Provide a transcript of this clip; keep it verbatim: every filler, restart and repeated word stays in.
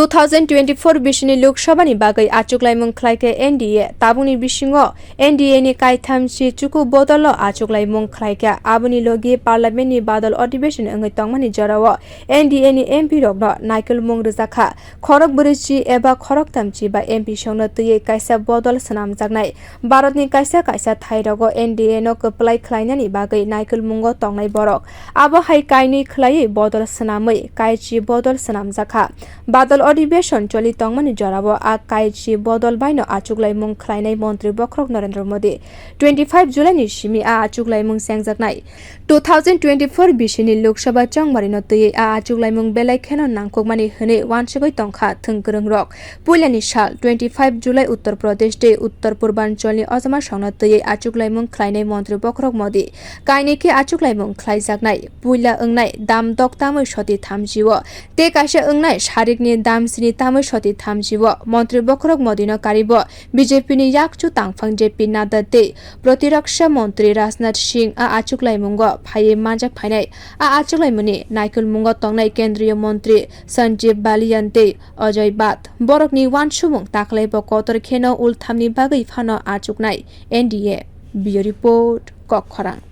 Two thousand twenty-four bisini Lok Sabha ni bagwi achuklaimung khlaikha N D A. Tabukni bisingo N D A ni kaithamchi chuku bodolo achuklaimung khlaikha. Aboni logi Parliament ni badol adhibeshon wngwi tongmani jorao N D A ni M P rokno naikolmung rwjakha. Khorok bwrwi chi eba khorok tamchi ba M P songno twiwi kaisa bodol swnamjaknai. Bharatni kaisa kaisa thairogo N D A no kwplai khlainani bagwi naikolmungo tongnai borok. Abo hai kainwi khlaiwi bodol swnamwi kaichi bodol swnamjakha. Badol adhibeshon choli tongmani jorao a kaichi bodol baino achuklaimung khlainai Montri Bokhorok Narendra Modi. Twenty five July ni simi a achuklaimung chengjaknai. Two thousand twenty-four bisini Lok Sabha chongmarino twiwi a achuklaimung belai kheno nangkukmani hwnwi uansugwi tongkha thwngkwrwngrok. Puilani sal twenty five July Uttar Pradesh tei Uttar Purbancholni ojamasongno twiwi achuklaimung khlainai Montri Bokhorok Modi. Kainwi khe achuklaimung khlaijaknai puila wngnai dam dok tamwi soti thamjio tei kaisa wngnai sarikni dam sini tamwi soti thamjio. Montri Bokhorok Modino karibo B J P ni yakchu tangphang J P Nadda tei Protiraksa Montri Rajnath Singh a achuklaimungo phaiwi manjak phainai. A achuklaimungni naikolmungo tongnai Kendriya Montri Sanjeev Baliyan tei Ajoy Bhatt. Borokni uansukmung taklaibo kotor kheno ulthamni bagwi phano achuknai N D A. Bureau Report, Kokkhorang.